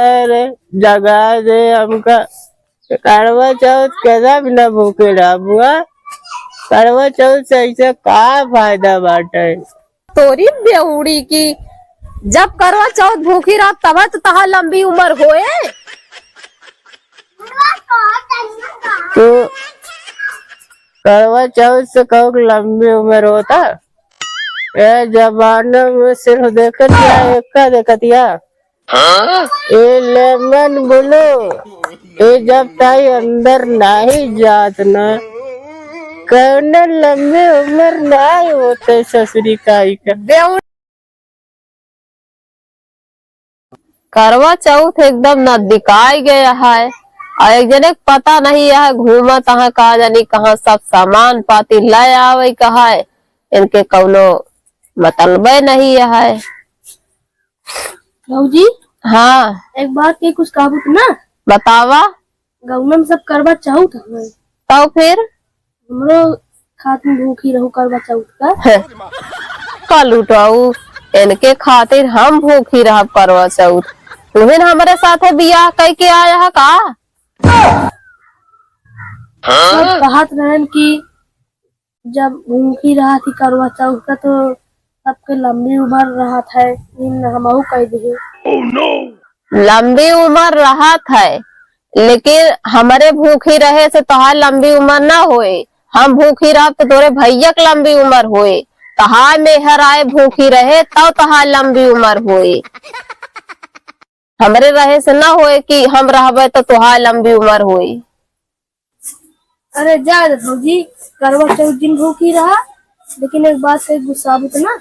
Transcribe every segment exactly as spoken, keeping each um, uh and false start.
अरे, जगा दे हमका। करवा चौथ के सब न भूखे रहबुआ। करवा चौथ से ऐसे का फायदा बाटे? तोरी बेहुड़ी की, जब करवा चौथ भूखी रहब, तब तो तहार लंबी उम्र होए। तू करवा चौथ से कहू कि लंबी उम्र होता? ए जमाना में सिर्फ देखत या, एका देखत या। हाँ? ए लेमन बोलो, ए जब ताई अंदर नाही जात ना, कौनो लंबी उम्र नाही होते ससुरी काई का। करवा चौथ एकदम नजदीकाई गया है, और एक जने के पता नहीं है, घूमत है, का जानी कहाँ सब सामान पाती ले आवे का है, इनके कौनो मतलबे नहीं है। भौजी, हाँ। एक बात के कुछ काबू ना? बतावा। गौना में सब करवा चौथ है। तब फिर? हमरो खातिर भूखी रहू करवा चौथ का। कलुटाऊ, इनके खातिर हम भूखी रहब करवा चौथ? तुहिन हमरे साथे बियाह कई के आया है का? सब कहत रहन कि जब भूखी रहत ही करवा चौथ का तो सबके लंबी उम्र रहत है, इन हमहू कह दे। लंबी उम्र रहत है, लेकिन हमरे भूखी रहे से तोहार लंबी उम्र ना होए। हम भूखी रहब तो तोरे भैया के लंबी उम्र होए, तोहार मेहर आए भूखी रहे तब तोहार लंबी उम्र होए। हमरे रहे से ना होए कि हम रहबे तो तोहार लंबी उम्र होए। अरे जा रे भौजी, करवा चौथ दिन भूखी रहा, लेकिन एक बात से गुस्सा मत ना।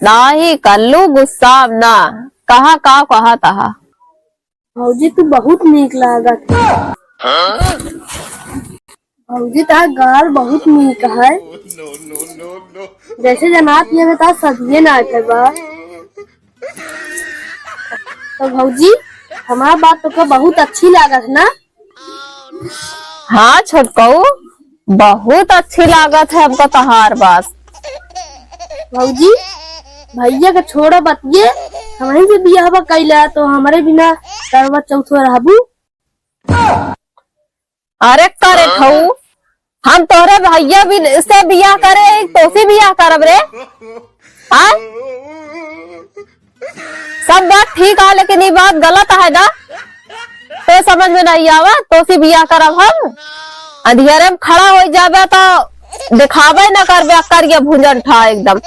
नाही कल्लू, गुस्सा ना। कहा का कहा तहा? भौजी तू बहुत नीक लागत है। भौजी तहा गाल बहुत नीक है। जैसे जनात ये बता सदिये ना आते बा। तो भौजी, हमार बात तोका बहुत अच्छी लागत है ना? हाँ छोटकऊ, बहुत अच्छी लागत है हमका तहार बात। भौजी, भैया के छोड़ा बतिये, हमही से बियाहवा कैला तो हमरे बिना करवा चौथ रहबू? अरे करे ठऊ, हम तोहरे भैया बिन-, से बियाह करे, तोसे बियाह करब रे? हाँ? सब बात ठीक है, लेकिन ये बात गलत है ना? तो समझ में नहीं आवा, तोसे बियाह करब हम? अंधियारे में खड़ा हो जाबे तो दिखाबे न करबे, करिया भुंजन ठा एकदम।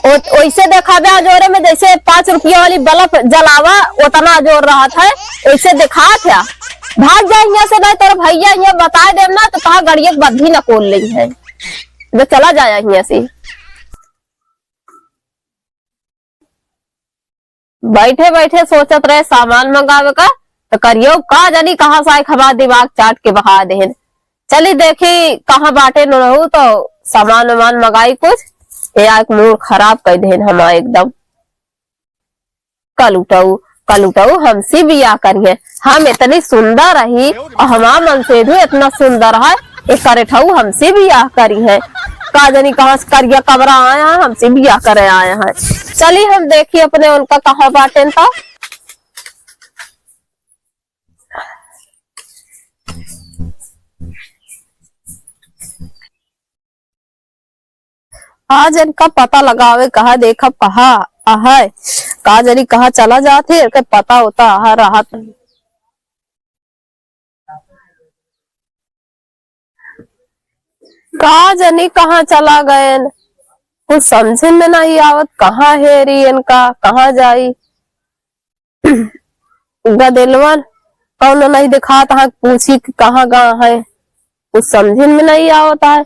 ओ-, ओइसे देखाबे अजोरे में जैसे पाँच रुपया वाली बल्ब जलावा, उतना जोर रहत है, ओइसे देखात है। भाग जा हियाँ से, नहीं तोर भैया हियाँ बताए देब ना तो कहाँ गड़िया के बद्धी न खोल लेई है। जो चला जाया हियाँ से। बैठे बैठे सोचत रहे सामान मंगावे का, तो करियो का जानी कहाँ से आइके हमार दिमाग चाट के बहा देहन। चली देखी कहाँ बाटे नोनहू तो सामान वामान मंगाई कुछ। ए आइके मूड खराब कर देहन हमार एकदम। कलुटऊ, कलुटऊ हमसे बियाह करिहे। हम इतनी सुंदर रही और हमार मनसेधू इतना सुंदर है, एक करेठऊ हमसे बियाह करिहे। का जानी कहाँ से करिया कबरा आया है, हमसे बियाह करे आया है। चली हम देखी अपने उनका कहाँ बाटेन तो। आज इनका पता लगावे कहा, देखब कहा है, का जानी कहाँ चला जात है, इनके पता होता है रहत नहीं। का जानी कहाँ चला गएन, कुछ समझे में नहीं आवत, कहाँ हेरी इनका, कहाँ जाई। गदेलवन कौनो नहीं दिखात, हाँ पूछी कि कहाँ गा है, कुछ समझे में नहीं आवत है।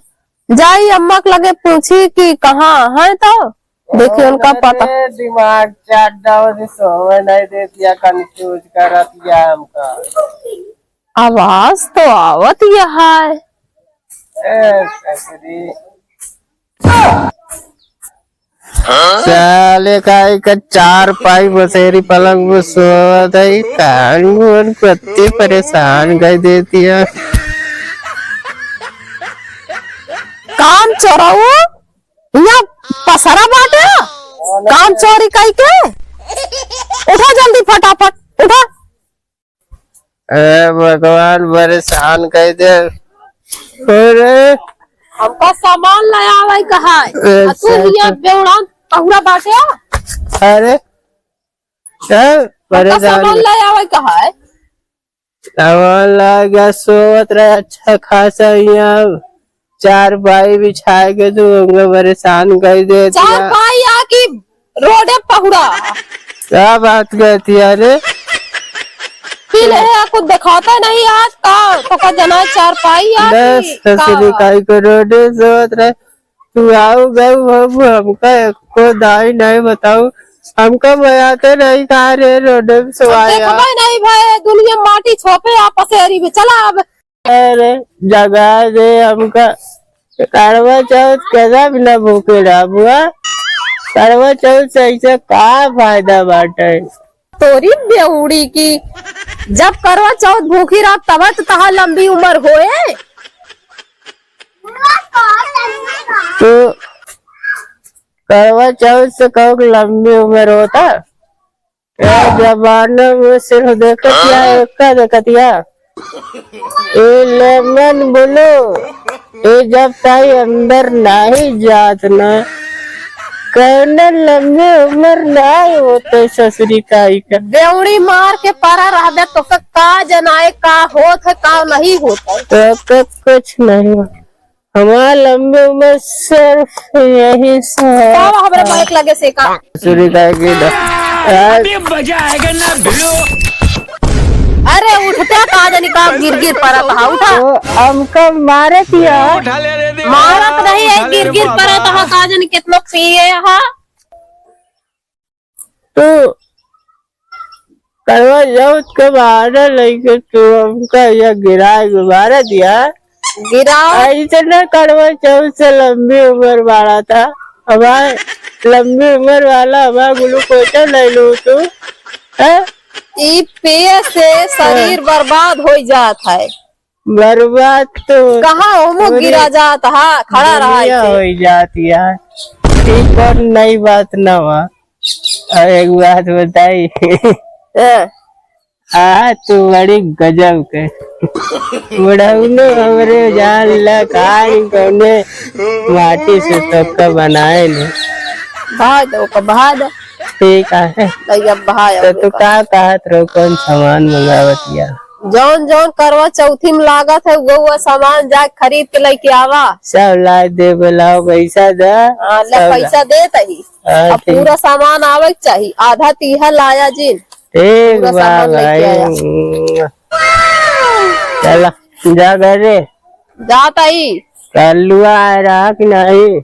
जाई अम्मा के लगे पूछी कि कहाँ है तो देखी उनका पता। दिमाग चाट डावत है, सोवे नहीं देतिया, confuse करतिया हमका। आवाज तो आवत यह है। ए, ससुरी। साले का एक चार पाई बसेरी पलंग में सोवत है, कान गोन कत्ती परेशान कर देतिया। काम चोराऊ, यहाँ पसरा बाटे, काम चोरी कई के। उठा जल्दी फटाफट, उठा। ए भगवान, परेशान कर दे। अरे। हमका सामान ले आवे कहा है। आ तू अच्छा, हियाँ अच्छा। बेवड़ान पहुरा बाटे? अरे। ए, हमका परेशान सामान कर- ले आवे कहा है। सामान ला गया, सोवत रहे अच्छा खासा हियाँ। चारपाई बिछाए के तू हमका परेशान कर दे दिया। चारपाई आ कि रोडे पहुरा? का बात कहती है रे? पी ले है, कुछ दिखाता नहीं आज का, तो का जना चारपाई आ बस कि का? ससुरी काई को रोडे सोवत रहे। तू आऊ गऊ बाबू, हमका एको दाई नहीं बताऊ, हमका मयाते नहीं का रे रोडे में अब सोवाया। देखबे नहीं भाई, दुनिया माटी छोपे आ पसेरी में, चला अब। अरे, जगा दे हमका। करवा चौथ कदा बिना भूखे रहबुआ? करवा चौथ से ऐसे का फायदा बाटे? तोरी बेउड़ी की, जब करवा चौथ भूखी रह, तब तो तहार लंबी उम्र होए। तो करवा चौथ से कहू कि लंबी उम्र होता? ए जमाना में सिर्फ देखत या, एका देखत या। ए लेमन बोलो, ए जब ताई अंदर नाही जात ना, कहने लंबी उम्र नाही होते ससुरी काई का। बेउड़ी मार के परा रहबे तो का, का जनाए का होत है, का नहीं होत है। तो का कुछ नहीं। हमार लंबी उम्र सिर्फ यही से है। का बा हमरे माइक लगे से का? ससुरी काई की ना। अभी मजा आएगा ना भिड़ो। अरे उठते का जानी का गिर गिर पड़त हा, उठा। तो हमका मारत या। उठा ले रे दे। मारत नहीं है, उठा ले गिर रे गिर बाबा। पड़त हा, का जानी कितनो पिए हा। तू करवा चौथ के बहाना लइके तू हमका या गिराए के मारत या। गिराओ। ऐसे ना करवा चौथ से लंबी उम्र वाला था। हमार लंबी उम्र वाला हमार ग्लूकोज ले लू तू, हैं? ई पिए से शरीर बर्बाद हो जात है। बर्बाद तो कहाँ ओमो पूरी गिरा जात हा, खड़ा रहा दुनिया ऐसे। हो जात या। ई कौन नई बात ना हुआ। और एक बात बताई। हाँ। आ, तू बड़ी गजब के। बुढ़ौनो हमरे जान ला, कहाँ कौने माटी से तोका बनाए ने। भाई तो ओका भाई दो। ठीक है। भैया भाई तो तू का कहत रहो, कौन सामान मंगावत या? जौन जौन करवा चौथी में लागत है, वो वो सामान जाके खरीद के लेके आवा। सब ला दे, बुलाओ, पैसा दे। हाँ, ले सब ला। पैसा दे तही। हाँ, अब ठीक। पूरा सामान आवे के चाही, आधा तीहा लाया जिन। ठीक पूरा बा सामान लेके भाई। आया। चला, जा घरे। जात आई। कल्लुआ आ रहा कि नहीं?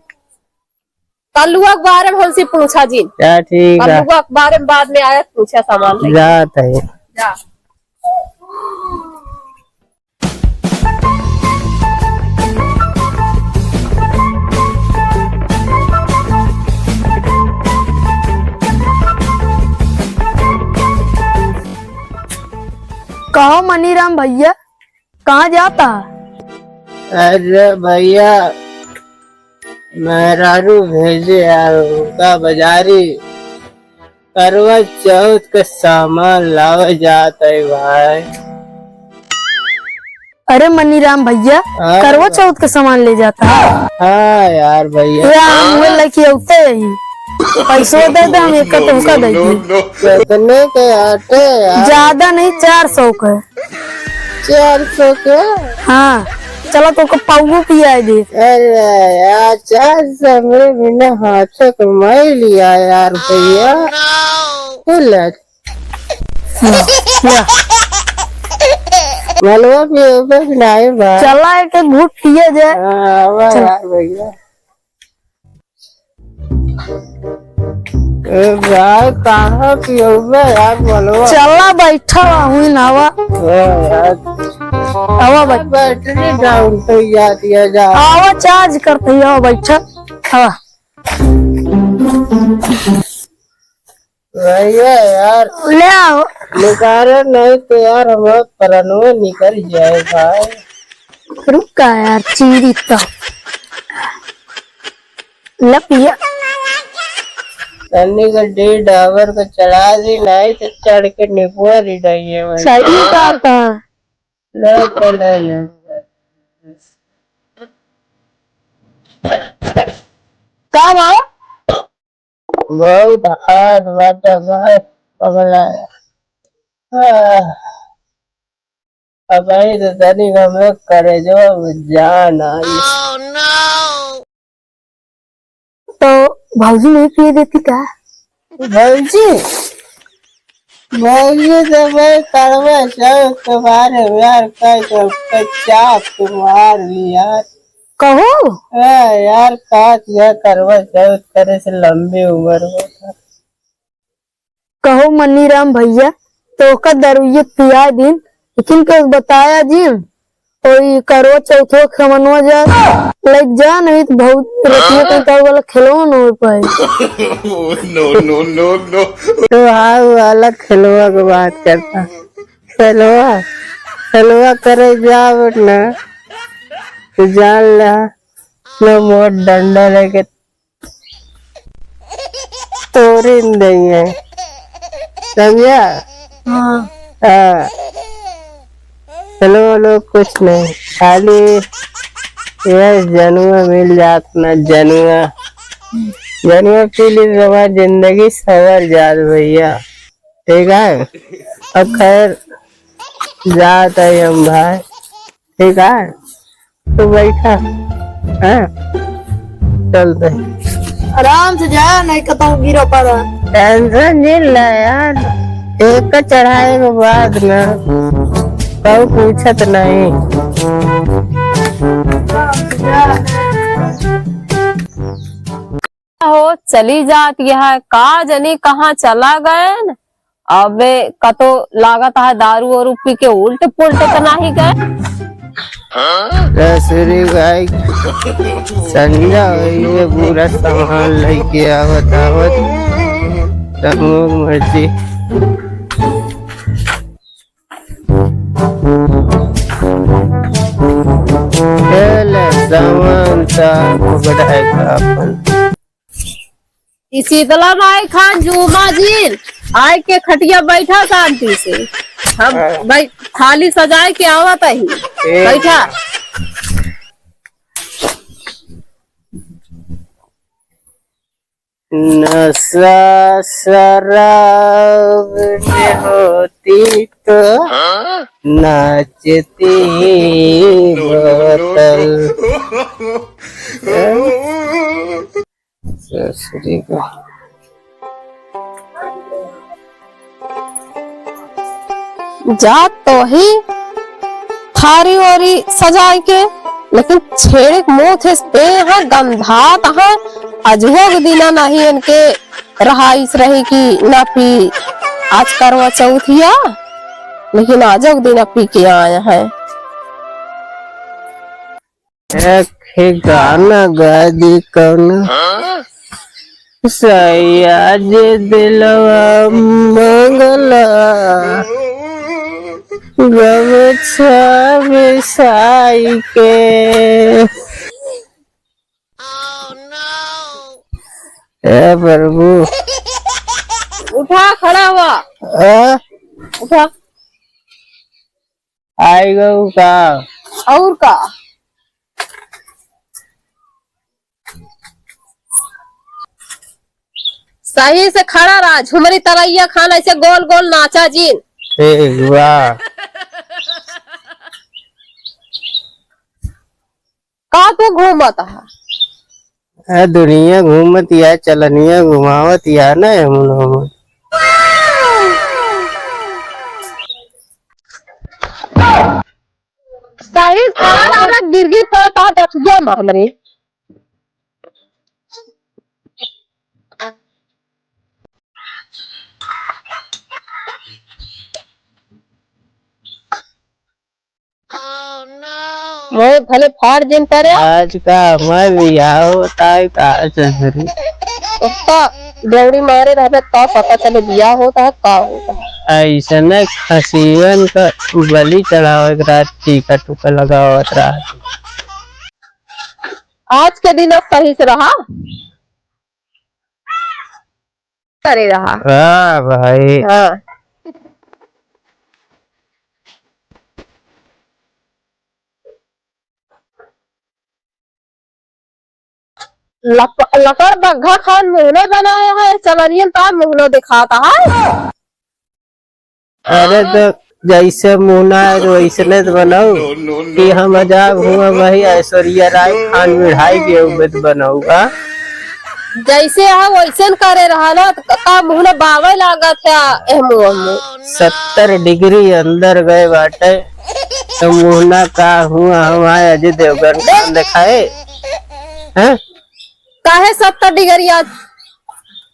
कल्लुआ के बारे में हमसे पूछा जिन। जा, ठीक है। कल्लुआ के बारे में बाद में आया, पूछा सामान लेके। जात है। जा। कहो मनीराम भैया, कहाँ जाता? अरे भैया, मेहरारू भेजे आ, उनका बाजारी करवा चौथ के सामान लावे जात है भाई। अरे मनीराम भैया, हाँ। करवा चौथ के सामान ले जाता है? हाँ यार भैया। या हम उहे लेके औते ही। पैसो दे दे, हम एक तुमका दे दी। कितने के आटे यार? ज्यादा नहीं, चार सौ के। चार सौ के? हाँ, चला तोका पाउओ पियाए दे। अरे यार, चार सौ में बिना हाथे कमाई लिया यार भैया। बोला। हाँ, या। मलवा पिए पे नहीं बा। चला एक घूट पिए जे। हाँ, आवा चल। यार भैया। ए भाई, कहाँ पियउबे यार मलवा? चला बैठा हुई नावा। हाँ यार। आवा बैठ। बैटरी डाउन हो जाती है जा। आवा चार्ज करते ही, आवा बैठा। आवा। भैया यार, ले आओ। निकाले नहीं तो यार हमारा परनवा निकल जाए भाई। रुक का यार, चीरी तो। ले पिया। तनी का डेढ़ आवर को चढ़ा दी, नहीं तो चढ़ के निपुआ दी जाइए भाई। सही बात है। ले चले ले। का बा? बहुत हाथ बाटा भाई, पगला। आह। अब भाई तो तनी का में करेजवा में जान आई। तो भौजी नहीं पिए देती का? भौजी, भौजी तो मैं करवा चौथ के बारे में यार कह के कच्चा तुम्हार भी यार। कहो? हाँ यार, का किया करवा चौथ करे से लंबी उम्र होता। कहो मनीराम भैया, तो ओका दरुइये पिया दिन, लेकिन के बताया जिन, ओई करवा चौथो खमनवा जा, लग जा, नहीं तो बहुत रतिया के ताऊ वाला खेलवा न हो पाए। No, no, no, no। तो हाँ, वो अलग खेलवा के बात करता। खेलवा, खेलवा करे जाओ ना, तो जान ला, ना मोट डंडा लेके तोरे नहीं है, समझा? हाँ। हाँ। चलो, लोग कुछ नहीं, खाली ये जनुआ मिल जात ना, जनुआ। जनुआ पी ली तो हमार जिंदगी सवर जात भैया, ठीक है? अब खैर, जात है हम भाई, ठीक है? तू बैठा, हाँ? चलते हैं। आराम से जा, नहीं कतहूँ गिरो पड़ा। Tension नहीं ला यार, एक का चढ़ाए के बाद ना, कोई पूछत नहीं। हो, चली जात यह, का जनी कहाँ चला गएन। अबे कतो लागत है दारू वारू पी के उल्ट पुल्ट त नाही गए। ससुरी गाय, संजा होई है, पूरा सामान लेके आवत आवत। तब मर्जी। ए ले, सामान ता पकड़ाए का अपन। ई शीतला माई खान जूमा जी, आए के खटिया बैठा शांति से। हम हाँ। भाई थाली सजाए के आवत ही। ठीक। बैठा। नशा शराब में होती तो नाचती बोतल। ससुरी का। जात तो ही थारी ओरी सजाए के, लेकिन छेड़े के मुँह थे देह गंधात है। अजवो के दिना नहीं इनके रहाइश रही कि ना पी, आज करवा चौथिया, लेकिन आजो के दिना पी के आए हैं। एक ही गाना गा दी कौनो। सैया जे दिलवा मंगला, गमछा बिछाई के। ए प्रभु। उठा, खड़ा हुआ। आ? उठा। आई गऊ का? और का? सही से खड़ा रहा, झुमरी तरैया खान ऐसे गोल गोल नाचा जिन। ठीक बा। का तू घूमत हा? आ दुनिया घूमत या, चलनिया घुमावत या ना, हमन हमन। साहिल, सारा गिरगिट तो, तो रख दिया माँ हमरे। मैं भले फाड़ दिन पर है। आज का हमार बियाह होता है, का जहरी? उसका डौड़ी मारे रहबे, तब पता चले बियाह होता है, का होता है। ऐसने खसीवन का बलि चढ़ावे के रात टीका टूका लगावत रहा। आज के दिन अब सही से रहा। करे रहा। हाँ भाई। हाँ। लप-, लकड़ बग्घा खान मुहनो बनाए है, चलरियन तार मुहनो दिखाता है। अरे तो जैसे मुहना है तो वैसने तो बनाऊ कि हम अजाब हुआ वही ऐश्वर्या राय खान मिढ़ाई के उबे तो बनाऊ का। जैसे है वैसे न करे रहा ना, तो का मुहना बावे लागत है एह मुँह में। सत्तर डिग्री अंदर गए बाटे तो मुहना का हुआ हम आए अजय देवगन खान दिखाए। हैं? काहे सत्तर डिग्री आ-,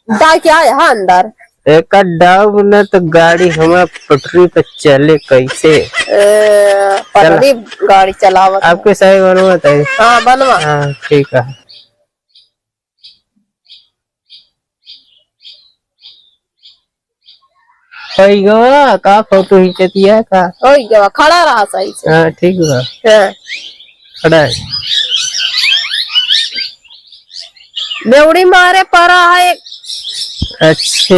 डाल के आए हा अंदर? एकर डाउब न तो गाड़ी हमार पटरी पे चले कैसे? ए, पटरी गाड़ी चलावत है। आपके सही बनवा तई? हाँ, बनवा। हाँ, ठीक है। होई गवा, का फोटो खींचतिया का? होई गवा, खड़ा रहा सही से। हाँ, ठीक बा। हाँ। खड़ा है। बेवड़ी मारे परा है। अच्छे,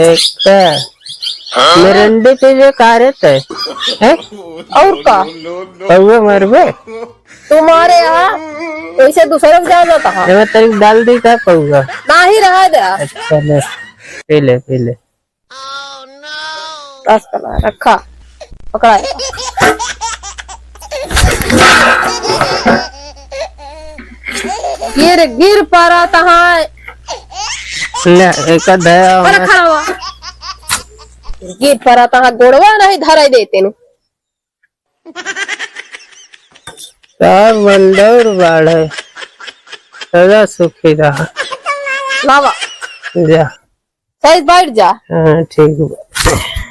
एक का। मिरंडी पे जो कारे ते, हैं? और का? पौवा मारबे? तुम्हारे यहाँ वैसे दूसरे को ज्यादा था। एमे तनिक डाल दी का पौवा? नाही रहा दे। अच्छा, ले, पी ले, पी ले। रस कला रखा, पकड़ा है। गिर, गिर परा तहाँ। ले, एक दया अरे, खड़ा हुआ। गिर परा तहाँ, गोड़वा नहीं धराई देते नु। सब मंदौर बाढ़ है, सदा सुखी रहा। लावा। जा। सही बैठ जा। हाँ, ठीक बा।